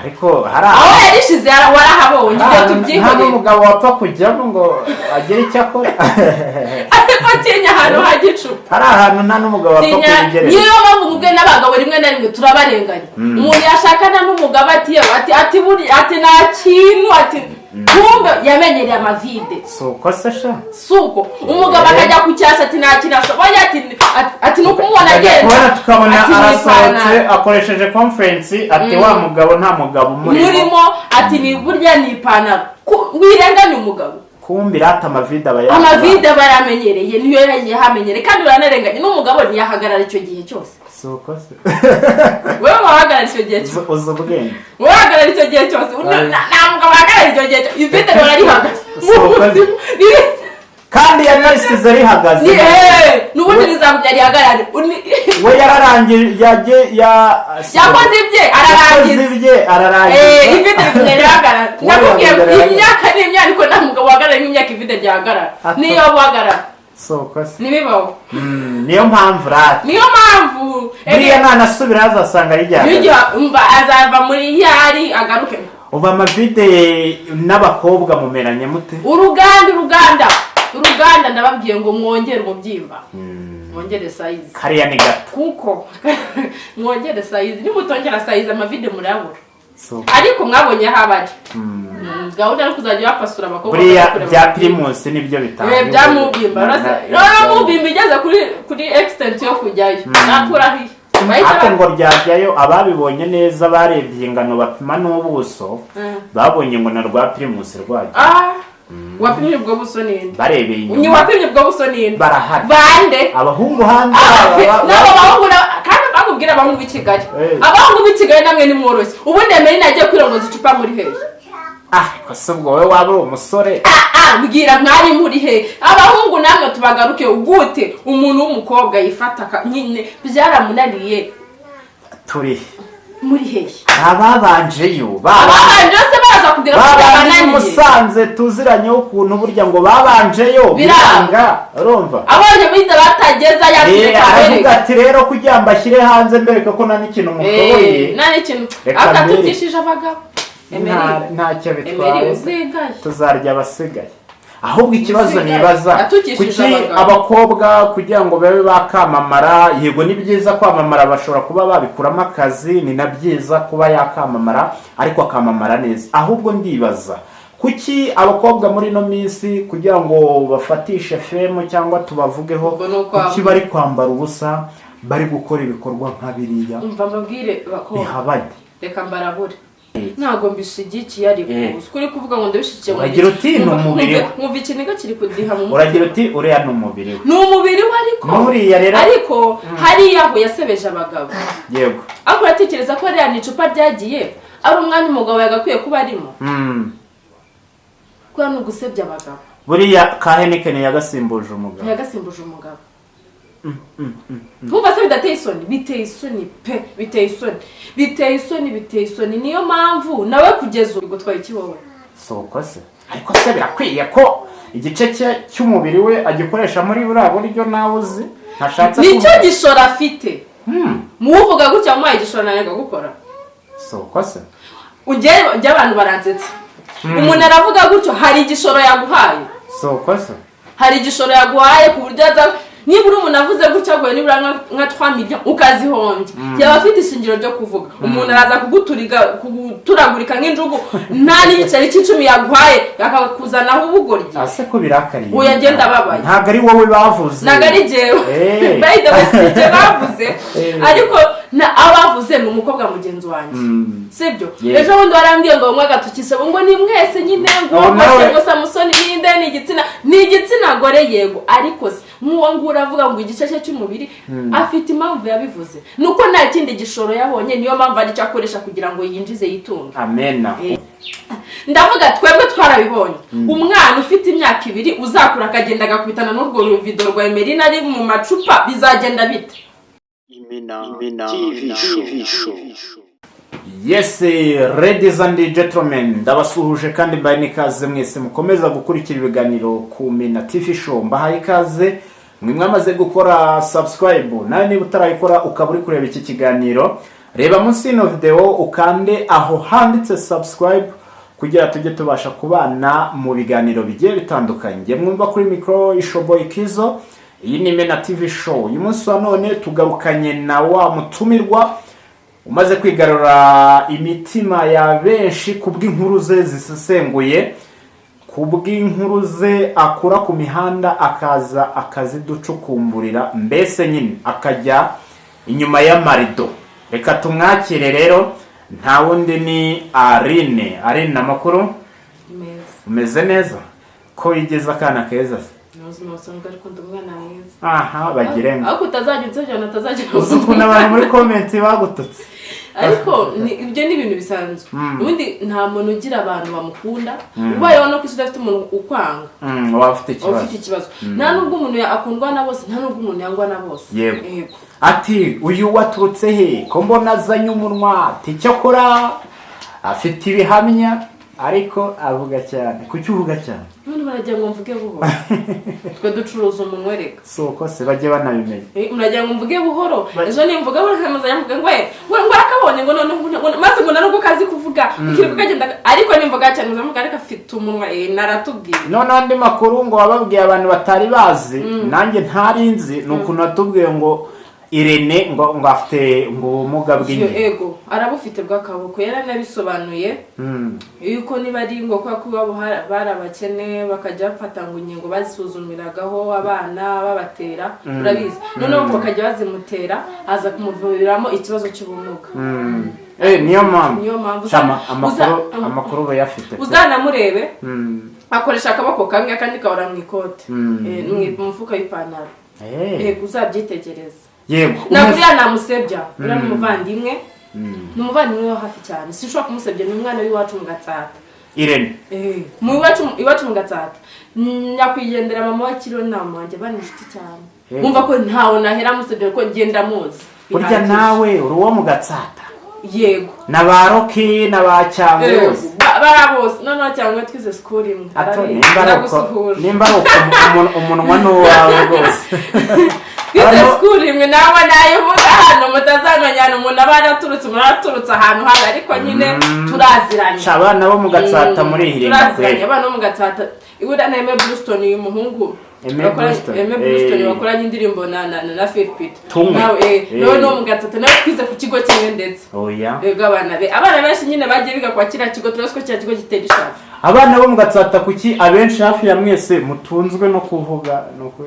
Ariko hari Aho ahantu yarishize warahabonye ibyo. Nta Tubyihorere. n'umugabo wapfa kujyamo ngo agire icyo akora. Ariko tinya ahantu hajya icupa. Hari ahantu nta n'umugabo wapfa Tinya. kubigerera. Niyo mpamvu mubwe n'abagabo rimwe na rimwe turabarenganya. Umuntu yashakana n'umugabo ati yewe, ati buri, ati nta kintu, ati kumbe yamenyereye amavide. Si uko se sha? Si uko umugabo akajya ku cyasi ati nta kintu ashoboye, ati ni ukumubona agenda. Kubona tukabona Ati ni arasohotse ipantaro. akoresheje conference, ati wa mugabo nta mugabo umurimo. Murimo, ati ni burya ni ipantaro. Wirenganya umugabo. Kumbi rata amavide aba Amavide aba yamenyereye, niyo yagiye hamenyereye, kandi uranarenganye n'umugabo ntiyahagarara icyo gihe cyose. Si uko se? Wowe wahagarara icyo gihe cyose? Uzi ubwenge. Wowe wahagarara icyo gihe cyose? Nta mugabo wahagarara icyo gihe cyose, ivide rihora rihagaze Si mu uko se. buzima. Kandi yanarisize rihagaze. N'ubundi rizagumya rihagarare. We yararangije, yagiye ya Yakoze ibye ararangiza. Yakoze ibye ararangiza. Ivide rigumya rihagarara. We Nakubwiye ngo yahagarara. imyaka n'imyaka, nta mugabo wahagarara nk'imyaka ivide ryahagarara. Niyo wahagarara. Si uko se? Ntibibaho. Niyo mpamvu rata. Niyo mpamvu. Buriya nanasubira azasanga rijyana. Umva, azava muri yari agaruke. Ubu amavide n'abakobwa mumeranye mute? Uruganda, uruganda, uruganda, ndababwiye ngo mwongere umubyimba, mwongere size. Kariya ni gato. Kuko mwongere size, nimutongera size amavide murayabura. Si uko. Ariko mwabonye aho abari. Gahunda yo kuzajya bapasura abakobwa Buriya bakajya kureba bya amavide. Primus nibyo bitanga. Bya mubimba rero, mubimba igeze kuri extent yo kujyayo, nakurahiye bahita Ariko ngo ryajyayo, ababibonye neza barebye ingano bapima n'ubuso, babonye ngo na rwa Primus rwajya. Ah, wapimye ubwo buso ninde? Barebeye Ni inyuma. wapimye ubwo buso ninde? Barahari. Bande? Abahungu hanze. N'abo bahungu kandi bakubwira abahungu b'i Kigali. Abahungu b'i Kigali namwe nimworoshye. Ubundi Emeline agiye kwirongoza icupa muri hehe? Ah, ko se ubwo wowe waba uri umusore? Ah ah, mbwira, mwari muri he? Abahungu namwe tubagaruke. Gute umuntu w'umukobwa yifata nyine byaramunaniye? Turi Muri hehe? Ababanjeyo. Ababanje se baza kugira ngo Babanje. byabananiye. Musanze tuziranyeho ukuntu burya ngo babanjeyo Biranga. biranga, urumva? Abonye bita batageza yakireka. Aravuga ati rero kugira ngo mbashyire hanze mbereke ko nta n'ikintu mushoboye. Nta n'ikintu. Reka Akatukishije abagabo. Emery. Ntacyo Emery. bitwaye. Uzigaye. Tuzarya abasigaye. Ahubwo ikibazo Usigaye. nibaza, Atukishije kuki abagabo. abakobwa kugira ngo babe bakamamara, yego ni byiza kwamamara, bashobora kuba babikuramo akazi, ni na byiza kuba yakamamara, ariko akamamara neza. Ahubwo ndibaza kuki abakobwa muri ino minsi kugira ngo bafatishe fame cyangwa tubavugeho, Ubwo ni ukwambara. kuki bari kwambara ubusa, bari gukora ibikorwa nka biriya Umva mbabwire bakobwa. bihabanye? Reka mbarabure, ntabwo mbishigikiye, ariko kuri kuvuga ngo ndabishigikiye ngo Uragira uti, ni umubiri we. Nkumva ikiniga kiri kudiha mu mutwe. Uragira uti uriya ni umubiri we. Ni umubiri we, ariko N'uriya rero. Ariko hariya aho yasebeje abagabo. Ariko uratekereza ko ririya ni icupa ryagiye ari umwanya umugabo yagakwiye kuba arimo? Kubera ni ugusebya abagabo. Buriya ka Heineken yagasimbuje umugabo. Ntiyagasimbuje umugabo. Ntumva se bidateye isoni? Biteye isoni pe, biteye isoni, biteye isoni, biteye isoni. Niyo mpamvu nawe kugeza ubu gutwaye iki wowe? Si uko se? Ariko se birakwiye ko igice cye cy'umubiri we agikoresha muri buriya buryo? Nawe uzi ntashatse Nicyo kuvuga. gishoro afite. Muwuvuga gutya muhaye igishoro nanirwa gukora. Si uko se? Ujye abantu baransetsa. Umuntu aravuga gutyo, hari igishoro yaguhaye. Si uko se? Hari igishoro yaguhaye ku buryo aza, nibura umuntu avuze gutya aguye nibura nka 3 million ukazihombya, yaba afite ishingiro ryo kuvuga. Umuntu araza kuguturiga, kuguturagurika nk'injugu, nta n'igiceri cy'icumi yaguhaye, akakuzanaho ubugoryi. Ase ko birakariye? Oya, ngenda ababaye. Ntabwo ari wowe bavuze. Ntabwo ari jyewe. By the way, si jye bavuze. Ariko abavuze ni umukobwa mugenzi wanjye. Sibyo? Yeah. Ejo bundi warambwiye ngo bamwe agatukisha ngo ni mwese nyine, ngo Oh, nawe- ngo Samusoni ninde, ni igitsina, ni igitsina gore, yego. Ariko se nk'uwo nguwo uravuga ngo igice cye cy'umubiri, afite impamvu yabivuze, ni uko nta kindi gishoro yabonye, niyo mpamvu aricyo akoresha kugira ngo yinjize yitunge. Amena. Ndavuga twebwe twarabibonye, umwana ufite imyaka 2 uzakura akagenda agakubitana n'urwo ruvido rwa Emerine ari mu macupa, bizagenda bite? Imena TV Show. Yes, ladies and gentlemen, ndabasuhuje kandi mbaye n'ikaze mwese mukomeza gukurikira ibiganiro ku Mena TV Show. Mbahaye ikaze mwe mwamaze gukora subscribe, nawe niba utarayikora ukaba uri kureba iki kiganiro. Reba munsi y'ino video, ukande aho handitse subscribe kugira tujye tubasha kubana mu biganiro bigiye bitandukanye. Njye mwumva kuri mikoro, Ishoboye Kizo. Iyi ni Imena TV Show. Uyu munsi wa none tugarukanye na wa mutumirwa umaze kwigarura imitima ya benshi kubw'inkuru ze zisesenguye, kubw'inkuru ze akura ku mihanda akaza akaziducukumburira, mbese nyine akajya inyuma y'amarido. Reka tumwakire rero, nta wundi ni Aline. Aline, amakuru? Meza. Umeze neza? Ko yigeze akana keza se? Ni ubuzima busanzwe, ariko ndi umwana mwiza. Aha bagire ngo Ariko utazajya unsebya, utazajya. Uzi ukuntu abantu muri comment bagututse? Ariko ibyo ni ibintu bisanzwe. Ubundi nta muntu ugira abantu bamukunda. Ubayeho no ku isi udafite umuntu ukwanga, waba ufite uba ikibazo. Ufite ikibazo. Nta nubwo umuntu akundwa na bose, nta nubwo umuntu yangwa na bose. Yego. Yego. Ati uyu waturutse he, ko mbona azanye umunwa? Ati cyakora afite ibihamya, ariko avuga cyane. Kuki uvuga cyane? None baragira ngo mvuge buhoro? Twe ducuruza umunwa reka. Si uko se bajye banabimenya? Muragira ngo mvuge buhoro? Ejo nimvuga buhoro muzajya muvuga ngo we ngo arakabonye, ngo none maze ngo narubwo kazi kuvuga ukirirwa kagenda. Ariko nimvuga cyane muzamuga, ariko afite umunwa, naratubwiye. Noneho andi makuru ngo wababwiye abantu batari bazi, nanjye ntari nzi, ni ukuntu watubwiye ngo Irene ngo afite ngo ubumuga Iyo bw'ingingo. Ego, arabufite bw'akaboko. Yaranabisobanuye yuko niba ari ngo kubera ko iwabo bari abakene, bakajya bafata ngo inkingo bazisuzumiragaho abana babatera, urabizi, noneho ngo bakajya bazimutera, aza kumuviramo ikibazo cy'ubumuga. Niyo mpamvu. Niyo mpamvu. Shama, amakuru bayafite pe. Uzanamurebe, akoresha akaboko kamwe, akandi gahora mu ikote, mu mufuka w'ipantaro. Yego, uzabyitegereza. Ntabwo uriya namusebya. Uriya ni umuvandimwe, ni umuvandimwe wa hafi cyane. Sinshobora kumusebya, ni umwana w'iwacu mu Gatsata. Irene? Mu iwacu mu Gatsata. Nyakwigendera mama wa Kiriho ni mama wanjye, bari inshuti cyane. Wumva ko ntawe nahera musebya kuko ngenda muzi Burya bihagije. nawe uri uwo mu Gatsata? Yego. Na ba Roki na ba Cyangwe bose? Bariya bose. Noneho cyangwa twize school imwe. Ato Arabizi. nimba ari uko Ndagusuhuje. Nimba ari uko, umunwa ni uwawe rwose. Twize school imwe. Nawe nayivuga hano mutazamenya ahantu umuntu aba yaraturutse. Umuntu araturutse ahantu habi, ariko nyine turaziranye. Sha, abana bo mu Gatsata muri hirinda Turaziranye. kweli. Abana bo mu Gatsata, ibura na Aime Bluestone, uyu muhungu Aime Bluestone. Aime Bluestone bakoranye indirimbo na Phil Peter. Tumwe. Nawe nawe ni uwo mu Gatsata, nawe twize ku kigo kimwe ndetse. Oya. Yego, abana benshi nyine bagiye biga kwa kiriya kigo. Turazi ko kiriya kigo gitera ishaka. Abana bo mu Gatsata, kuki abenshi hafi ya mwese mutunzwe no kuvuga no ku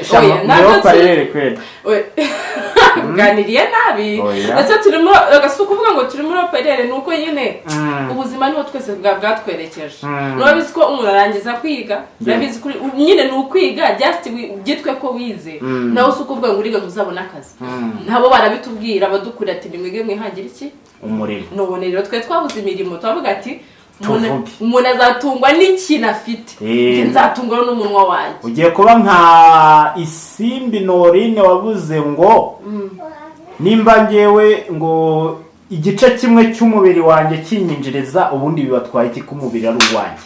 shama? Oya, ntabwo niyo parere kweli. Uganiriye nabi. Oya. Ndetse turi muri, si ukuvuga ngo turi muri operere, ni uko nyine ubuzima niho twese bwatwerekeje. Nurabizi ko umuntu arangiza kwiga, urabizi ko nyine ni ukwiga, just byitwe ko wize. Nawe si ukuvuga ngo uriga ngo uzabone akazi. Nabo barabitubwira, abadukurira, ati nimwige mwihangire iki? Umurimo. None rero twe twabuze imirimo, turavuga ati Tuvuge. umuntu azatungwa n'ikintu afite. Njye nzatungwa n'umunwa wanjye. Ugiye kuba nka Isimbi Norine wavuze ngo nimba ngewe ngo igice kimwe cy'umubiri wanjye kinyinjiriza, ubundi bibatwaye iki ko umubiri ari uwanjye?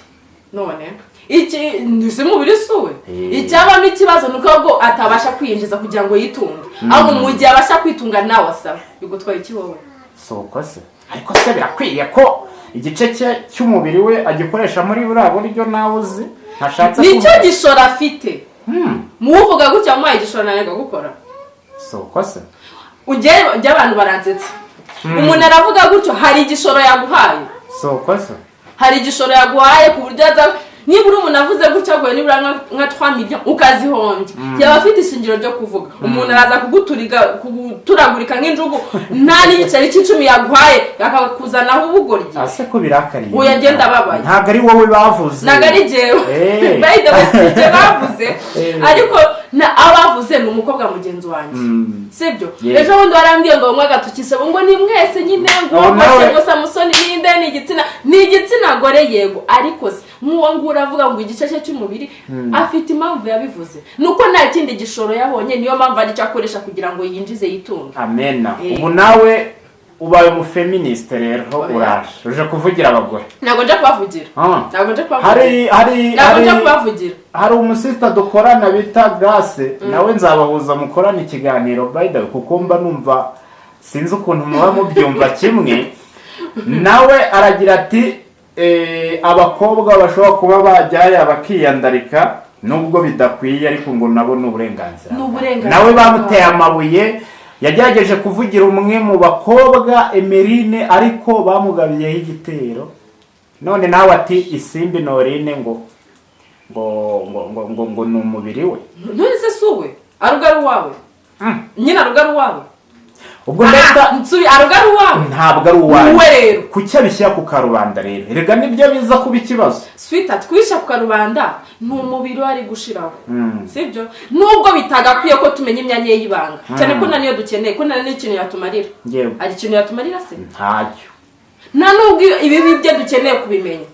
None iki si mubiri suwe? Icyabamo ikibazo ni uko ahubwo atabasha kwinjiza kugira ngo yitunge. Ahubwo mu gihe abasha kwitunga, nawe asaba, bigutwaye iki wowe? Si uko se? Ariko se birakwiye ko igice cye cy'umubiri we agikoresha muri buriya buryo nawe uzi ntashatse Nicyo kuvuga? gishoro afite. Muwuvuga gutya, wamuhaye igishoro, nanirwa gukora. Si uko se? Ujye abantu baransetsa. Umuntu aravuga gutyo, hari igishoro yaguhaye. Si uko se? Hari igishoro yaguhaye ku buryo aza, nibura umuntu avuze gutya ngo nibura nka 3 million ukazihombya, yaba afite ishingiro ryo kuvuga. Umuntu araza kuguturagurika nk'injugu, nta n'igiceri cy'icumi yaguhaye, akakuzanaho ubugoryi. Ase ko birakariye? Oya, ngenda ababaye. Ntabwo ari wowe bavuze. Ntabwo ari jyewe. By the way, si jye bavuze. Ariko abavuze ni umukobwa mugenzi wanjye, sibyo? Ejo bundi warambwiye ngo banywe agatukisha ngo ni mwese nyine ngo Oh, nawe- ngo Samusoni ninde? Ni igitsina, ni igitsina gore, yego. Ariko se nk'uwo nguwo uravuga ngo igice cye cy'umubiri, afite impamvu yabivuze, ni uko nta kindi gishoro yabonye. Niyo mpamvu aricyo akoresha kugira ngo yinjize, yitunge. Amena. Ubu nawe ubaye umufeministe rero? Oya. Uraje uje kuvugira abagore? Ntabwo nje kubavugira. Ntabwo nje kubavugira. Hari Ntabwo nje hari kubavugira. Hari umusista dukorana bita Gase, nawe nzabahuza mukorana ikiganiro, by the way, kuko mba numva Sinzi ukuntu muba mubyumva kimwe. Nawe aragira ati abakobwa bashobora kuba bajyayo bakiyandarika, nubwo bidakwiye, ariko ngo nabo ni uburenganzira. Ni uburenganzira Nawe bamuteye bwabo. amabuye. Yagerageje kuvugira umwe mu bakobwa, Emerine, ariko bamugabiyeho igitero. None nawe ati Isimbi Noeline ngo ni umubiri we. None se si uwe? Aruga ari uwawe nyine, aruga ari uwawe. Ubwo ndetse Ah, aruga ari uwawe. Ntabwo ari uwanjye. Uwe rero. Kuki abishyira ku karubanda rero? Erega nibyo biza kuba ikibazo. Sweetheart, kwisha ku karubanda ni umubiri we ari gushiraho, sibyo? Nubwo bitagakwiye ko tumenya imyanya ye y'ibanga, cyane ko nta niyo dukeneye, ko nta n'ikintu yatumarira. Yewe. Hari ikintu yatumarira se? Ntacyo. Nta nubwo ibibi bye dukeneye kubimenya,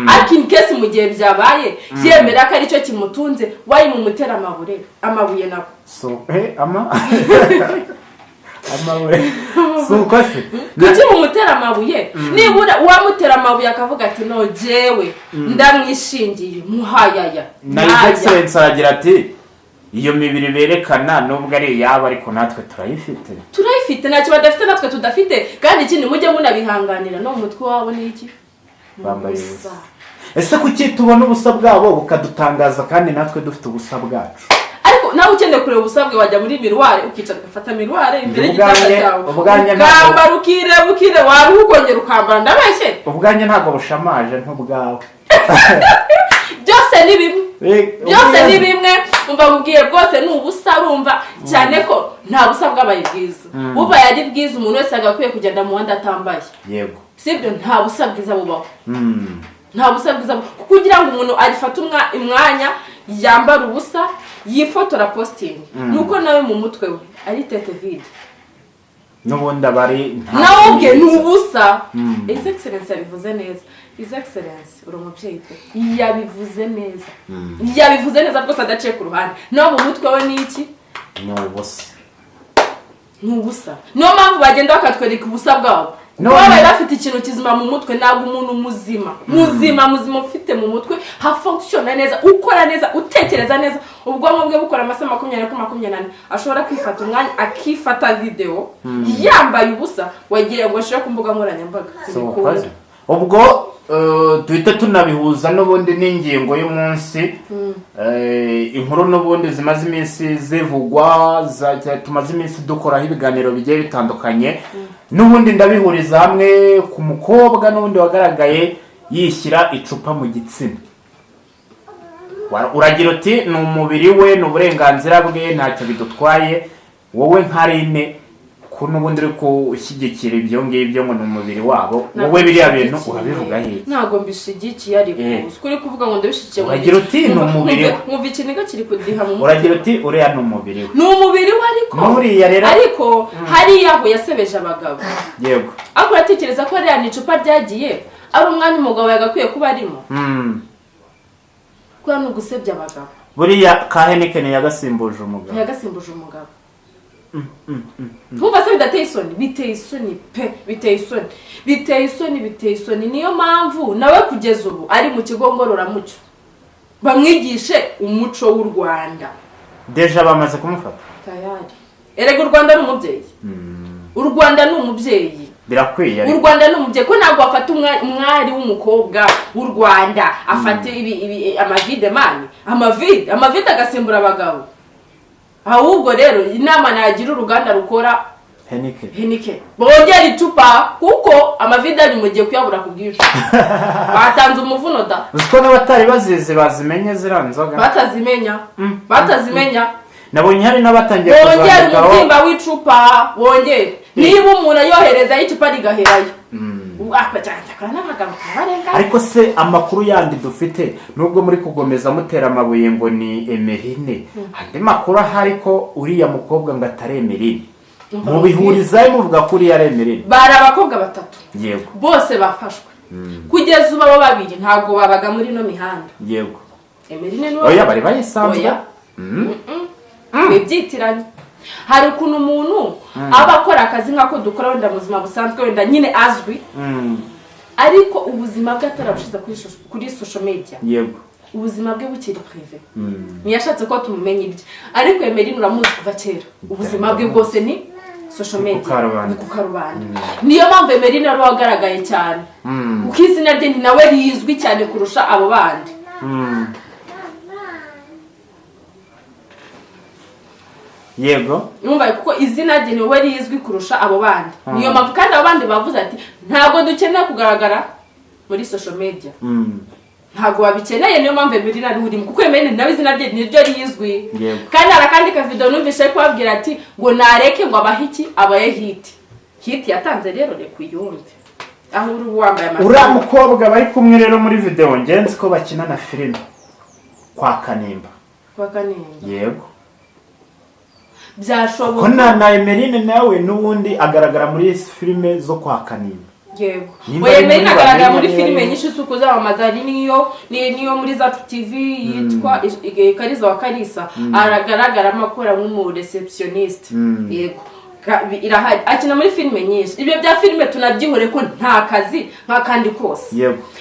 ariko in case mu gihe byabaye yemera ko aricyo kimutunze, wayi mumutera amabuye nabo. So amabuye si uko se? Kuki mumutera amabuye? Nibura uwamutera amabuye akavuga ati: "No, jewe ndamwishingiye, muhayaya." Na His Excellence aragira ati: "Iyo mibiri berekana, nubwo ari iyabo, ariko natwe turayifite." Turayifite, ntacyo badafite natwe tudafite. Kandi ikindi, mujye munabihanganira, no mu mutwe wabo ni iki? Ni Bambaye ubusa. ubusa. Ese kuki tubona ubusa bwabo bukadutangaza kandi natwe dufite ubusa bwacu? Ariko nawe ukeneye kureba ubusa bwe, wajya muri miroir, ukicara, ugafata miroir imbere y'igitanda cyawe, Ubwanjye ntabwo- ukambara, ukireba, ukireba, waruha ukongera ukambara. Ndabeshye? Ubwanjye ntabwo bushamaje nk'ubwawe. Byose ni bimwe. Byose ni bimwe. Umva mubwiye, bwose ni ubusa. Urumva cyane ko nta busa bwabaye bwiza. Bubaye ari bwiza, umuntu wese agakwiye kugenda mu muhanda atambaye. Sibyo? Nta busa bwiza bubaho. Nta busa bwiza bubaho. Kugira ngo umuntu arifate umwanya yambara ubusa, yifotora, posting, nuko nawe mu mutwe we ari tête vide. N'ubundi aba ari nta Nawe ubwe ni ubusa. His Excellence yabivuze neza. His Excellence, uri umubyeyi pe, yabivuze neza, yabivuze neza rwose, adaciye ku ruhande. Nawe mu mutwe we ni iki? Ni ubusa. Ni ubusa. Niyo mpamvu bagenda bakatwereka ubusa bwabo. Kuba bari bafite ikintu kizima mu mutwe, ntabwo umuntu muzima muzima muzima ufite mu mutwe hafonctionna neza, ukora neza, utekereza neza, ubwonko bwe bukora amasaha 24 kuri 24, ashobora kwifata umwanya akifata videwo yambaye ubusa, wagiye ngo ashyire ku mbuga nkoranyambaga. Si ubukoze. Ubwo duhite tunabihuza n'ubundi n'ingingo y'umunsi. Inkuru n'ubundi zimaze iminsi zivugwa, tumaze iminsi dukoraho ibiganiro bigiye bitandukanye, n'ubundi ndabihuriza hamwe ku mukobwa n'ubundi wagaragaye yishyira icupa mu gitsina. Uragira uti ni umubiri we, ni uburenganzira bwe, ntacyo bidutwaye. Wowe nka Rine, ko n'ubundi uri gushyigikira ibyo ngibyo ngo ni umubiri wabo, wowe biriya bintu urabivuga iki? Ntabwo mbishyigikiye, ariko uzi ko uri kuvuga ngo ndabishyigikiye ngo Uragira uti ni umubiri we. Nkumva ikiniga kiri kudiha mu mutwe. Uragira uti uriya ni umubiri we. Ni umubiri we, ariko N'uriya rero- ariko hariya aho yasebeje abagabo. Ariko uratekereza ko ririya ni icupa ryagiye ari umwanya umugabo yagakwiye kuba arimo? Kubera ni ugusebya abagabo. Buriya ka Heineken yagasimbuje umugabo. Ntiyagasimbuje umugabo. Ntumva se bidateye isoni? Biteye isoni pe, biteye isoni, biteye isoni, biteye isoni. Niyo mpamvu nawe kugeza ubu ari mu kigo ngororamuco, bamwigishe umuco w'u Rwanda. Déjà bamaze kumufata. Tayari. Erega u Rwanda ni umubyeyi, u Rwanda ni umubyeyi. Birakwiye U ariko. Rwanda ni umubyeyi, ko ntabwo wafata umwari w'umukobwa w'u Rwanda afate ibi amavide mani, amavide, amavide agasimbura abagabo. Ahubwo rero inama nagira uruganda rukora Heineken. Heineken, bongera icupa, kuko amavide yanyu mugiye kuyabura ku bwinshi. Batanze umuvuno da. Uzi ko n'abatari bazizi bazimenye ziriya nzoga? Batazimenya, batazimenya. Nabonye hari n'abatangiye Bongera kuzandikaho. umubyimba w'icupa, bongere. Niba umuntu ayoherezayo icupa rigaherayo, akora n'amagambo turabarenga. Ariko se amakuru yandi dufite, nubwo muri kugomeza mutera amabuye ngo ni Emerine, andi makuru ahari ko uriya mukobwa ngo atari Emerine, mubihurizayo muvuga ko uriya ari Emerine? Bari abakobwa batatu. Bose bafashwe. Kugeza ubu abo babiri ntabwo babaga muri ino mihanda. Emerine niwe. Oya, bari bayisanzwe. Oya, wibyitiranye. Hari ukuntu umuntu aba akora akazi nk'ako dukora wenda mu buzima busanzwe, wenda nyine azwi, ariko ubuzima bwe atarabushize kuri social media, ubuzima bwe bukiri privé, ntiyashatse ko tumumenya ibye. Ariko Emerine uramuzi kuva kera, ubuzima bwe bwose ni Social Ni ku media. karubanda. Ni ku karubanda. Niyo mpamvu Emeline ari wagaragaye cyane, kuko izina rye ni nawe rizwi cyane kurusha abo bandi. Yego. Yumva, kuko izina rye ni we rizwi kurusha abo bandi. Niyo mpamvu kandi abo bandi bavuze ati ntabwo dukeneye kugaragara muri social media. Ntabwo babikeneye. Niyo mpamvu Emeline ari urimo, kuko Emeline nawe izina rye niryo rizwi. Kandi hari akandi kavido numvise ari kubabwira ati ngo nareke ngo abahe iki, abaye hit. Hit yatanze rero, reka uyumve aho uri wambaye amata. Uriya mukobwa bari kumwe rero muri video, ngenzi ko bakina na filime kwa Kanimba. Kwa Kanimba? Yego. Byashoboka. Ko na Emeline nawe n'ubundi agaragara muri filime zo kwa Kanimba. Yego. Nimba Oya, ari Emeline muri agaragara Bamenya muri niba filime ari- nyinshi z'uko zamamaza. Hari niyo muri Zacu TV yitwa Kariza wa Karisa, aragaragaramo akora nk'umu receptionist. Yego. Irahari, akina muri filime nyinshi. Ibyo bya filime tunabyihore ko nta kazi nk'akandi kose.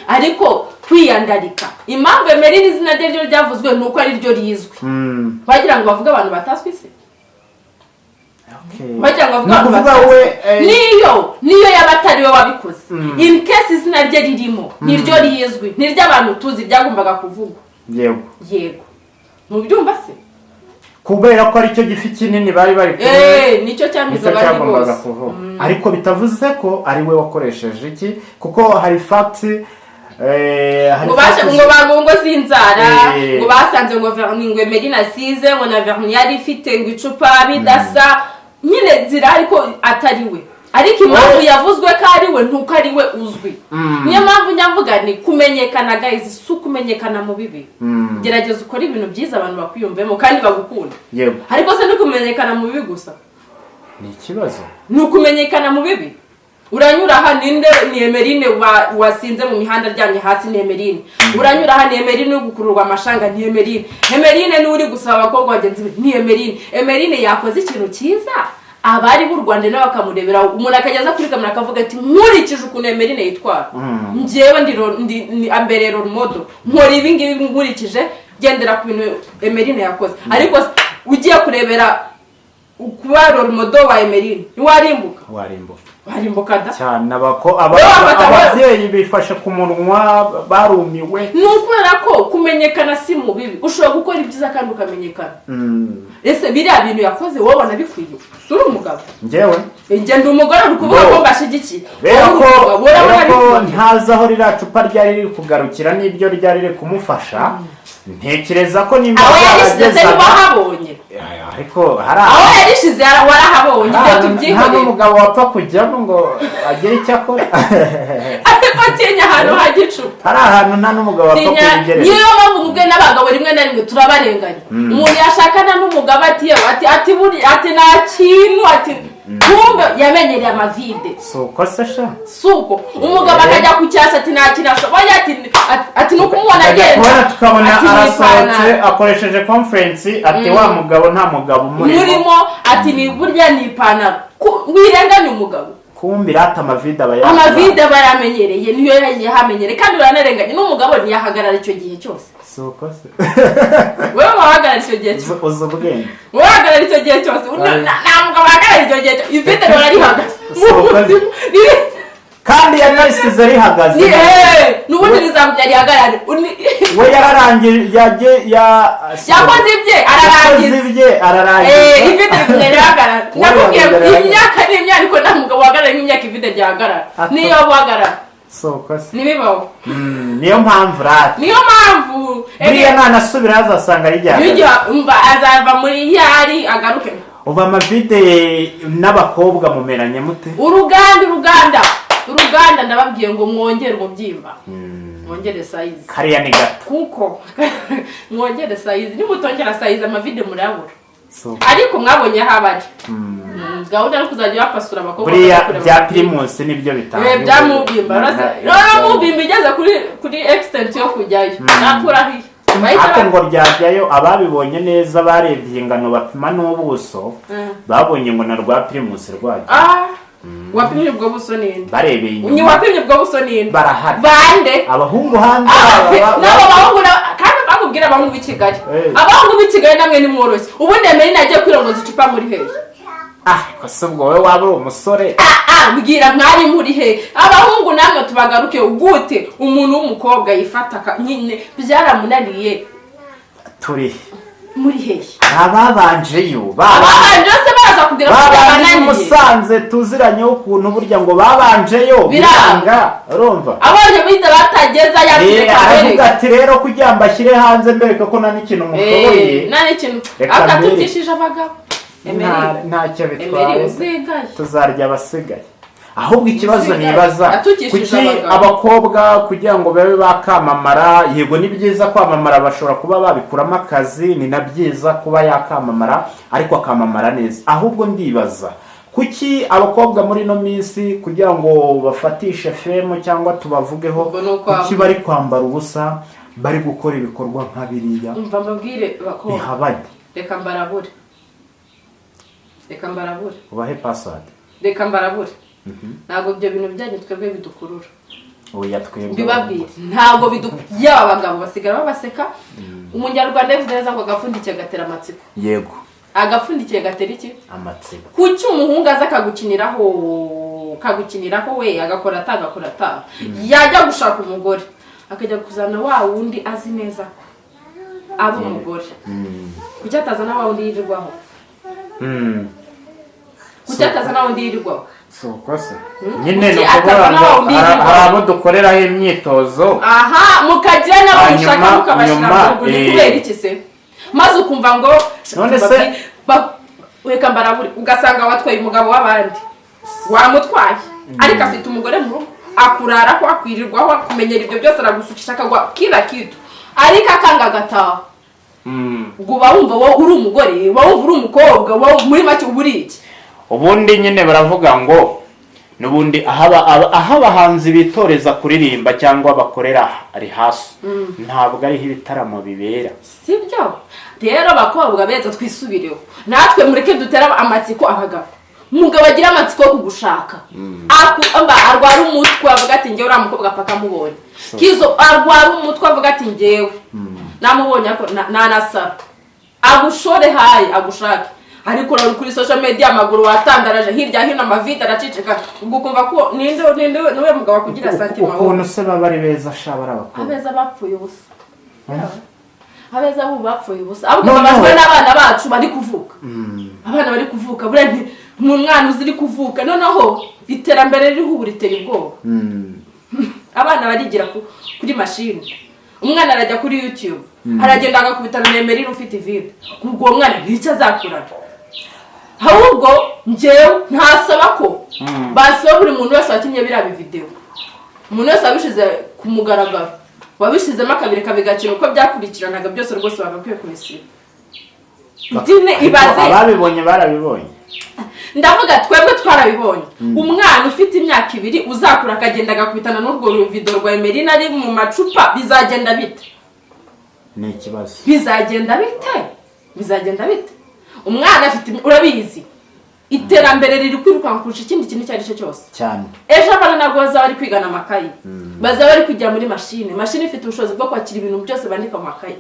Ariko kwiyandarika, impamvu Emeline izina rye ryo ryavuzwe ni uko ari ryo rizwi. Bagira ngo bavuge abantu batazwi se? Bagira ngo bavuge Ni abantu ukuvuga batazwi. we Niyo yaba atari we wabikoze, in case izina rye ririmo, niryo rizwi, niryo abantu tuzi, ryagombaga kuvugwa. Yego, ntubyumva se? Kubera ko aricyo gifi kinini bari bari kumwe. Eh, nicyo cyamize Nicyo abandi cyagombaga bose. kuvuga, ariko bitavuze ko ari we wakoresheje iki, kuko hari facts hari Ngo bashe facts ngo bago ngo zinzara. Ngo basanze ngo vernis, ngo Emeline asize, ngo na vernis yari ifite ngo icupa bidasa nyine zirahari ko atari we. Ariko impamvu yavuzwe ko ari we ntuko ari we uzwi. Niyo mpamvu njya ni kumenyekana, guys, si ukumenyekana mu bibi. Gerageza ukore ibintu byiza abantu bakwiyumvemo kandi bagukunda. Ariko se ni kumenyekana mu bibi gusa? Ni ikibazo. Ni ukumenyekana mu bibi. Uranyura aha, ninde? Ni Emeline wasinze mu mihanda aryamye hasi, ni Emeline. Uranyura aha, ni Emeline uri gukururwa amashanga, ni Emeline. Emeline niwe uri gusaba abakobwa bagenzi be, ni Emeline. Emeline yakoze ikintu cyiza, abari b'u Rwanda nabo bakamurebera, umuntu akajya aza kuri kamera akavuga ati nkurikije ukuntu Emeline yitwara, njyewe ndi ambere role model, nkora ibi ngibi nkurikije, gendera ku bintu Emeline yakoze. Ariko se, ugiye kurebera kuba role model wa Emeline, ntiwarimbuka? Warimbuka. Warimbuka da. Cyane. Wowe wafata Ababyeyi bifashe ku munwa, barumiwe. Ni ukubera ko kumenyekana si mu bibi. Ushobora gukora ibyiza kandi ukamenyekana. Ese biriya bintu yakoze wowe ubona bikwiye? Si uri umugabo? Njyewe? Njye ndi umugore, uri kuvuga Bo. ko mbashyigikiye. Rero Wowe uri ko umugabo, urabona rero ko bikwiye? ntazi aho ririya cupa ryari riri kugarukira n'ibyo ryari riri kumufasha. Ntekereza ko nimba Aho yarishize se byaragezaga- ntiwahabonye? Ariko hari Aho yarishize warahabonye? Ibyo nta tubyihorere. n'umugabo wapfa kujyamo ngo agire icyo akora. Ariko tinya ahantu hajya icupa. Hari ahantu nta n'umugabo wapfa Tinya. kubigerera. Niyo mpamvu mubwe n'abagabo rimwe na rimwe turabarenganya. Umuntu yashakana n'umugabo ati yewe, ati buri ati nta kintu, ati kumbe yamenyereye amavide. Si uko se sha? Si uko umugabo akajya ku cyasi ati nta kintu ashoboye, ati ni ukumubona Tukajya agenda kubona tukabona ati ni arasohotse ipantaro. akoresheje conference, ati wa mugabo nta mugabo umurimo. Murimo, ati ni burya ni ipantaro. Wirenganya umugabo. Kumbi rata amavide aba yabaye. Amavide aba yaramenyereye, niyo yahamenyereye. Kandi uranarenganya n'umugabo, ntiyahagarara icyo gihe cyose. Si uko se? Wowe wahagarara icyo gihe cyose? Uzi ubwenge. Wowe wahagarara icyo gihe cyose? Nta mugabo wahagarara icyo gihe cyose. Ivide rihora rihagaze Si uko se? Kandi yanarisize rihagaze. N'ubundi rizagumya rihagarare. We yararangije yagiye ya Yakoze ibye ararangiza. Yakoze ibye ararangiza. Ivide rigumya rihagarara. Wowe Nakubwiye ngo wahagarara. imyaka ni imyaka, ariko nta mugabo wahagarara nk'imyaka ivide ryahagarara. Ato. Niyo wahagarara. Si uko se? Ntibibaho. Niyo mpamvu rata Niyo mpamvu. Buriya nanasubira azasanga rijyana. Umva, azava muri yari agaruke. Ubu amavide n'abakobwa mumeranye mute? Uruganda, uruganda, uruganda! Ndababwiye ngo mwongere umubyimba, mwongere size. Kariya ni gato. Kuko mwongere size, nimutongera size amavide murayabura. Si uko. Ariko mwabonye aho abari. Gahunda yo kuzajya bapasura abakobwa Buriya bakajya kureba bya amavide. Primus nibyo bitanga. Bya mubimba rero, mubimba igeze kuri extent yo kujyayo, nakurahiye bahita Ariko ngo ryajyayo, ababibonye neza barebye ingano bapima n'ubuso, babonye ngo na rwa Primus rwajya. Ah, wapimye ubwo buso ninde? Barebeye Ni inyuma. wapimye ubwo buso ninde? Barahari. Bande? Abahungu hanze. N'abo bahungu kandi bakubwira abahungu b'i Kigali. Abahungu b'i Kigali namwe nimworoshye. Ubundi Emeline agiye kwirongoza icupa muri hehe? Ah, ko se ubwo wowe waba uri umusore? Ah, mbwira, mwari muri he? Abahungu namwe tubagaruke. Gute umuntu w'umukobwa yifata nyine byaramunaniye? Turi Muri hehe? Ababanjeyo babanje. Ababanje se baraza kugira ngo Babanje. Byabananiye. Musanze tuziranyeho ukuntu burya ngo babanjeyo Biranga. biranga, urumva? Abonye bita batageza yavuze. Aravuga ati: "Rero kugira ngo mbashyire hanze, mbereke ko nta n'ikintu mushoboye." Nta n'ikintu. Reka Akatukishije abagabo. Ntacyo Emeri, bitwaye. uzigaye. Tuzarya abasigaye. Ahubwo ikibazo Usigaye. nibaza, Atukishije kuki abagabo. abakobwa kugira ngo babe bakamamara, yego ni byiza kwamamara, bashobora kuba babikuramo akazi, ni na byiza kuba yakamamara, ariko akamamara neza. Ahubwo ndibaza kuki abakobwa muri ino minsi kugira ngo bafatishe fame cyangwa tubavugeho, Ubwo ni ukwambara. kuki bari kwambara ubusa, bari gukora ibikorwa nka biriya Umva mbabwire, bakobwa. bihabanye? Reka mbarabure, reka mbarabure. Ubahe password. Reka mbarabure, ntabwo ibyo bintu byanyu twebwe bidukurura. Oya, twebwe Mbibabwire, ntabwo bidu yaba abagabo basigara babaseka. Umunyarwanda yavuze neza ngo agapfundikiye gatera amatsiko. Agapfundikiye gatera iki? Amatsiko. Kuki umuhungu aza akagukiniraho, kagukiniraho, we agakora ata, agakora ata, yajya gushaka umugore akajya kuzana wa wundi azi neza ko ari umugore? Kuki atazana wa wundi yirirwaho? Kuki atazana wa wundi yirirwaho? Si uko se nyine, ni Kuki ukuvuga atazana ngo wa wundi yirirwaho? hari abo dukoreraho imyitozo. Aha, mukagira n'abo Hanyuma, mushaka mukabashyira nyuma, mu rugo. Ni kubera iki se? Maze ukumva ngo None se- reka mbarabure, ugasanga watwaye umugabo w'abandi, wamutwaye, ariko afite umugore mu rugo, akuraraho, akwirirwaho, akumenyera ibyo byose, aragusukisha, akagwa kila kitu, ariko akanga agataha. Ubwo uba wumva wowe uri umugore, uba wumva uri umukobwa, wowe muri make uba uri iki? Ubundi nyine baravuga ngo n'ubundi aho abahanzi bitoreza kuririmba cyangwa bakorera rehearsal, ntabwo ariho ibitaramo bibera. Sibyo rero, abakobwa beza, twisubireho natwe, mureke dutere amatsiko abagabo. Umugabo agira amatsiko yo kugushaka. Mba arwara umutwe avuga ati: "Ngewe uriya mukobwa paka amubonye." Kizo arwara umutwe avuga ati: "Ngewe namubonye ariko nanasara." Agushore hayi, agushake, ariko uri kuri social media, amaguru watandaraje hirya hino, amavide aracicika, ubwo ukumva ko ninde niwe mugabo akugira sentiment wowe? Ukuntu se baba ari beza sha, bari abakobwa? Abeza bapfuye ubusa, abeza bubu bapfuye ubusa, ahubwo Noneho- babajwe n'abana bacu bari kuvuka. Abana bari kuvuka buriya ni umwana uzi uri kuvuka. Noneho iterambere ririho ubu riteye ubwoba. Abana barigira kuri mashini. Umwana arajya kuri YouTube, aragenda agakubitana na Emerine ufite ivide. Ubwo uwo mwana nticyo azakurana. Ahubwo njyewe ntasaba ko basaba buri muntu wese wakinnye biriya bividewo, umuntu wese wabishyize ku mugaragaro, wabishyizemo akabireka bigakina uko byakurikiranaga byose, rwose bagakwiye kubisiba nyine. Ariko Ibaze. Ababibonye barabibonye. Ndavuga twebwe twarabibonye. Umwana ufite imyaka 2 uzakura akagenda agakubitana n'urwo video rwa Emerine ari mu macupa, bizagenda bite? Ni ikibazo. Bizagenda bite? Bizagenda bite? Umwana afite, urabizi, iterambere riri kwirukanka kurusha ikindi kintu icyo ari cyo cyose. Cyane. Ejo abana ntabwo bazaba bari kwigana amakayi, bazaba bari kujya muri mashine. Mashine ifite ubushobozi bwo kwakira ibintu byose bandika mu makayi,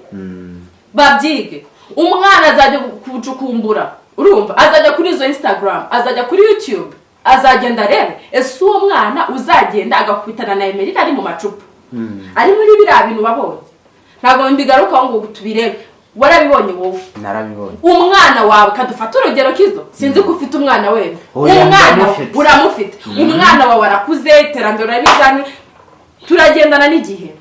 babyige. Umwana azajya kucukumbura, urumva, azajya kuri izo Instagram, azajya kuri YouTube, azagenda arebe. Ese uwo mwana uzagenda agakubitana na Emerine ari mu macupa, ari muri biriya bintu wabonye? Ntabwo mbigarukaho ngo tubirebe, warabibonye wowe. Narabibonye. Umwana wawe, kadufate urugero, Kizo, sinzi ko ufite umwana wenda. Oya, Umwana ndamufite. uramufite. Umwana wawe arakuze, iterambere urabizanye, turagendana n'igihe.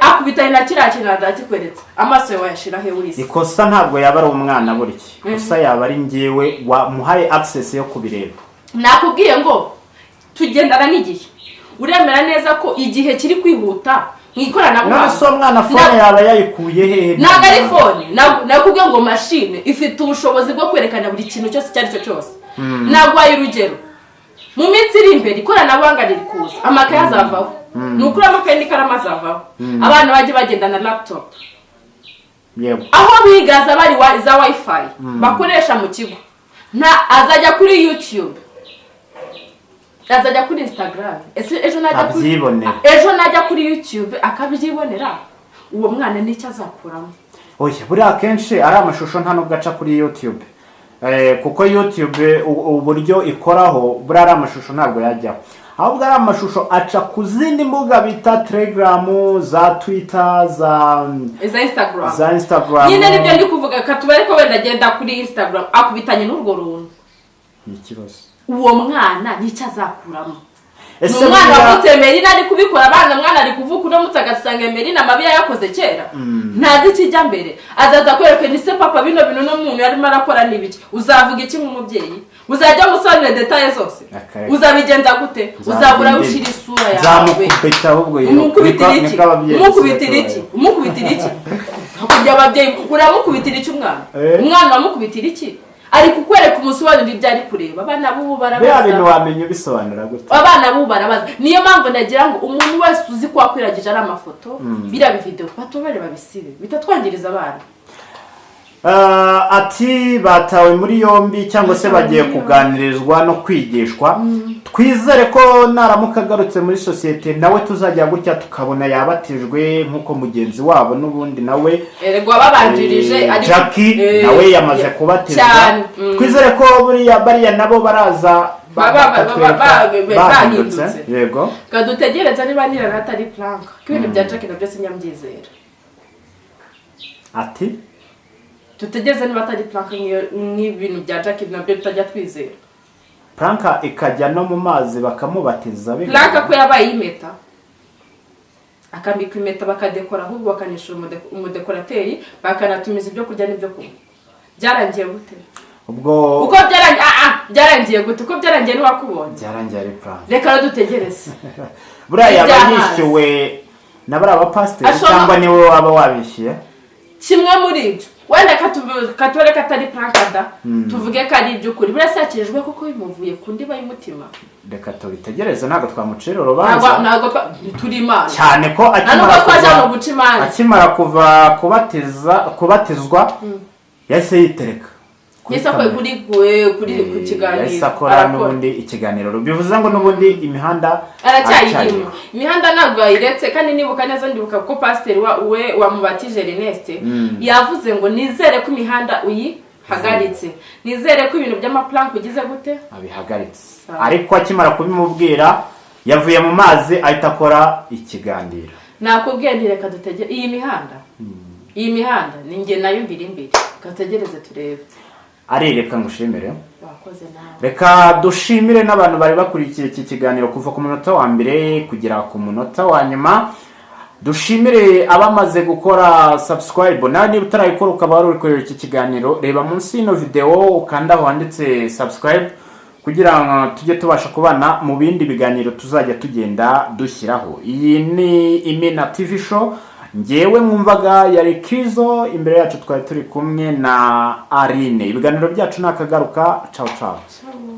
Akubitanye na kiriya kintu ndakikweretse, amaso yawe wayashira he wese? Ikosa ntabwo yaba ari umwana burya, ikosa yaba ari njyewe wamuhaye access yo kubireba. Nakubwiye ngo tugendana n'igihe. Uremera neza ko igihe kiri kwihuta mu ikoranabuhanga. None se uwo mwana phone yaba yayikuye hehe? Ntabwo ari phone. Nakubwiye ngo mashine ifite ubushobozi bwo kwerekana buri kintu cyose icyo ari cyo cyose. Naguhaye urugero, mu minsi iri imbere ikoranabuhanga riri kuza, amakaye azavaho. Ni ukuri, amakaye n'ikaramu azavaho, abana bajye bagendana laptop. Aho biga zaba ari za wifi bakoresha mu kigo. Nta azajya kuri YouTube, azajya kuri Instagram. Ese ejo najya kuri Abyibonera. Ejo najya kuri YouTube akabyibonera, uwo mwana nicyo azakuramo? Oya, buriya akenshi ari amashusho, nta nubwo aca kuri YouTube. Kuko YouTube uburyo ikoraho, buriya ari amashusho ntabwo yajyaho, ahubwo ari amashusho aca ku zindi mbuga bita Telegram, za Twitter, za Za Instagram. Za Instagram. Nyine nibyo ndi kuvuga, katubare ko wenda agenda kuri Instagram akubitanye n'urwo runtu. Ni ikibazo. Uwo mwana nicyo azakuramo ni Ese umwana wavutse Emerine ari kubikora, abana, mwana ari kuvuka uno munsi agasanga Emerine amabi yayakoze kera, ntazi ikijya mbere. Azaza kwereka ni se: "Papa, bino bintu uno muntu yarimo arakora ni ibiki?" Uzavuga iki nk'umubyeyi? Uzajya musobanurira détails zose? Uzabigenza gute? Uzabura ushyira isura yawe? Nzamukubita ahubwo yo. Umukubitira iki? Niko ababyeyi Umukubitira iki? basigaye. Umukubitira iki? Hakurya ababyeyi, uramukubitira iki umwana? Umwana uramukubitira iki? Ari kukwereka, umusobanurira ibyo ari kureba. Abana b'ubu Biriya barabaza. bintu wamenya ubisobanura gute? Abana b'ubu barabaza. Niyo mpamvu nagira ngo umuntu wese uzi ko wakwiragije ari amafoto, biriya bividewo, batobere babisibe, bitatwangiriza abana. Ati batawe muri yombi cyangwa se Batawe bagiye muri yombi. kuganirizwa no kwigishwa. Twizere ko naramuka agarutse muri sosiyete nawe tuzajya gutya tukabona yabatijwe nk'uko mugenzi wabo n'ubundi nawe Erega wababanjirije ariko Jackie nawe yamaze kubatizwa. Cyane. Twizere ko buriya bariya nabo baraza bakatwereka bahindutse. Bahindutse. Yego. Kadutegereza niba nirana atari prank, ko ibintu bya Jackie nabyo sinyambyizera. Ati Tutegereze niba atari prank, nk'ibintu bya Jackie nabyo tutajya twizera. Prank ikajya no mu mazi bakamubatiza Prank ko yabaye impeta, akambikwa impeta, bakadekora, ahubwo bakanishyura umudekorateri, bakanatumiza ibyo kurya n'ibyo kunywa, byarangiye gute? Ubwo Uko byarangiye, byarangiye gute? Uko byarangiye ntiwakubonye? Byarangiye ari prank. Reka rero dutegereze. Buriya yaba Iby'amazi. yishyuwe na bariya bapasiteri Ashobora- cyangwa niwe waba wabishyuye? Kimwe muri ibyo. Wenda katubare ko atari prank da, tuvuge ko ari iby'ukuri. Buriya se yakirijwe kuko bimuvuye ku ndiba y'umutima? Reka tubitegereze, ntabwo twamucira Ntabwo urubanza. Ntabwo turi Imana. Cyane ko Nta nubwo akimara twaje hano kuva guca imanza. akimara kuva kubatiza kubatizwa yahise yitereka kuri Yahise akora kamera. kuri ku kiganiro. Yahise akora Arakora. n'ubundi ikiganiro, bivuze ngo n'ubundi imihanda Aracyayirimo, imihanda ntabwo yayiretse. Kandi nibuka neza, ndibuka ko pasiteri we wamubatije, Ernest, yavuze ngo: "Nizere ko imihanda uyihagaritse, nizere ko ibintu by'amaprank ugize gute?" Abihagaritse. Sawa. Ariko akimara kubimubwira yavuye mu mazi ahita akora ikiganiro. Nakubwiye nti reka dutegere iyi mihanda, iyi mihanda ni njye nayo mbiri imbere, reka dutegereze turebe. Ari reka ngushimire. Wakoze nawe. Reka dushimire n'abantu bari bakurikiye iki kiganiro kuva ku munota wa mbere kugera ku munota wa nyuma. Dushimire abamaze gukora subscribe. Nawe niba utarayikora ukaba wari uri kureba iki kiganiro, reba munsi y'ino video ukanda aho handitse subscribe kugira ngo tujye tubasha kubana mu bindi biganiro tuzajya tugenda dushyiraho. Iyi ni Imena TV Show. Ngewe mwumvaga yari Kizo, imbere yacu twari turi kumwe na Aline. Ibiganiro byacu ni akagaruka. Ciao ciao. Ciao.